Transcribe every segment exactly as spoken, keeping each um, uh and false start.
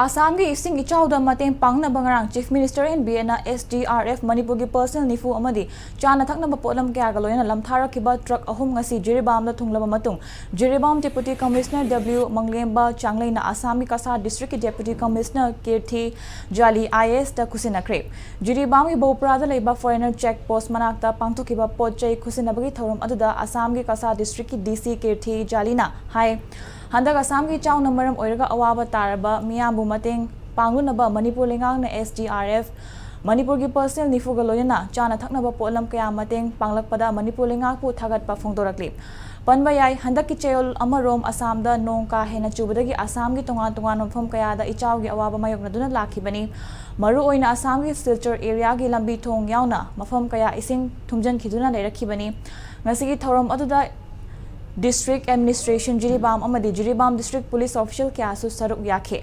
ꯑꯁꯥꯝꯒꯤ ꯏꯁꯤꯡ ꯏꯆꯥꯎꯗ ꯃꯇꯦꯡ ꯄꯥꯡꯅꯕ ꯉꯔꯥꯡ Chief Minister ꯑꯦꯟ ꯕꯤꯔꯦꯟꯅ S D R F, ꯃꯅꯤꯄꯨꯔꯒꯤ personal ꯅꯤꯐꯨ ꯑꯃꯗꯤ ꯆꯥꯅ ꯊꯛꯅꯕ ꯄꯣꯠꯂꯝ ꯀꯌꯥꯒ ꯂꯣꯏꯅꯅ ꯂꯝꯊꯥꯔꯛꯈꯤꯕ truck ꯑꯍꯨꯝ ꯉꯁꯤ ꯖꯤꯔꯤꯕꯥꯝꯗ ꯊꯨꯡꯂꯕ ꯃꯇꯨꯡ, ꯖꯤꯔꯤꯕꯥꯝ Deputy Commissioner W ꯃꯪꯂꯦꯝꯕ ꯆꯥꯡꯂꯩꯅ ꯑꯁꯥꯝꯒꯤ ꯀꯁꯥꯔ district ꯀꯤ Deputy Commissioner ꯀꯤꯔꯊꯤ ꯖꯥꯂꯤ I A S ꯇ ꯈꯨꯠꯁꯤꯟꯅꯈ꯭ꯔꯦ꯫ ꯖꯤꯔꯤꯕꯥꯝꯒꯤ ꯕꯧꯄ꯭ꯔꯥꯗ ꯂꯩꯕ foreigner check post ꯃꯅꯥꯛꯇ ꯄꯥꯡꯊꯣꯛꯈꯤꯕ ꯄꯣꯠ ꯆꯩ ꯈꯨꯠꯁꯤꯟꯅꯕꯒꯤ ꯊꯧꯔꯝ ꯑꯗꯨꯗ ꯑꯁꯥꯝꯒꯤ ꯀꯁꯥꯔ district ꯀꯤ D C ꯀꯤꯔꯊꯤ ꯖꯥꯂꯤꯅ ꯍꯥꯏ, ꯍꯟꯗꯛ ꯑꯁꯥꯝꯒꯤ ꯏꯆꯥꯎꯅ ꯃꯔꯝ ꯑꯣꯏꯔꯒ ꯑꯋꯥꯕ ꯇꯥꯔꯕ ꯃꯤꯌꯥꯝꯕꯨ ꯃꯇꯦꯡ ꯄꯥꯡꯅꯅꯕ ꯃꯅꯤꯄꯨꯔ ꯂꯩꯉꯥꯛꯅ S D R F, ꯃꯅꯤꯄꯨꯔꯒꯤ personal ꯅꯤꯐꯨꯒ ꯂꯣꯏꯅꯅ ꯆꯥꯅ ꯊꯛꯅꯕ ꯄꯣꯠꯂꯝ ꯀꯌꯥ ꯃꯇꯦꯡ ꯄꯥꯡꯂꯛꯄꯗ ꯃꯅꯤꯄꯨꯔ ꯂꯩꯉꯥꯛꯄꯨ ꯊꯥꯒꯠꯄ ꯐꯣꯡꯗꯣꯔꯛꯂꯤ꯫ ꯄꯟꯕ ꯌꯥꯏ, ꯍꯟꯗꯛꯀꯤ ꯆꯌꯣꯜ ꯑꯃꯔꯣꯝ ꯑꯁꯥꯝꯗ ꯅꯣꯡ ꯀꯥ ꯍꯦꯟꯅ ꯆꯨꯕꯗꯒꯤ ꯑꯁꯥꯝꯒꯤ ꯇꯣꯉꯥꯟ ꯇꯣꯉꯥꯟꯕ ꯃꯐꯝ ꯀꯌꯥꯗ ꯏꯆꯥꯎꯒꯤ ꯑꯋꯥꯕ ꯃꯥꯌꯣꯛꯅꯗꯨꯅ ꯂꯥꯛꯈꯤꯕꯅꯤ꯫ ꯃꯔꯨꯑꯣꯏꯅ ꯑꯁꯥꯝꯒꯤ ꯁꯤꯜꯆꯔ area ꯒꯤ ꯂꯝꯕꯤ ꯊꯣꯡ ꯌꯥꯎꯅ ꯃꯐꯝ ꯀꯌꯥ ꯏꯁꯤꯡ ꯊꯨꯝꯖꯤꯟꯈꯤꯗꯨꯅ ꯂꯩꯔꯛꯈꯤꯕꯅꯤ꯫ ꯉꯁꯤꯒꯤ ꯊꯧꯔꯝ ꯑꯗꯨꯗ district administration ꯖꯤꯔꯤꯕꯥꯝ ꯑꯃꯗꯤ ꯖꯤꯔꯤꯕꯥꯝ district police official ꯀꯌꯥꯁꯨ ꯁꯔꯨꯛ ꯌꯥꯈꯤ꯫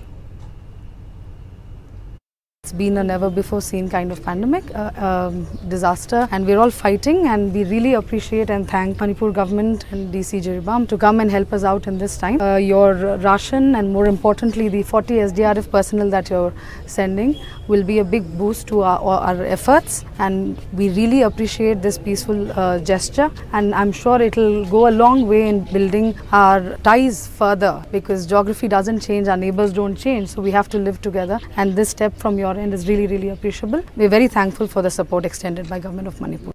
It's been a never before seen kind of pandemic, uh, um, disaster, and we're all fighting, and we really appreciate and thank Manipur government and D C Jiribam to come and help us out in this time. Uh, your ration and, more importantly, the forty S D R F personnel that you're sending will be a big boost to our, our efforts, and we really appreciate this peaceful uh, gesture, and I'm sure it'll go a long way in building our ties further, because geography doesn't change, our neighbors don't change, so we have to live together, and this step from your end is really, really appreciable. We're very thankful for the support extended by Government of Manipur.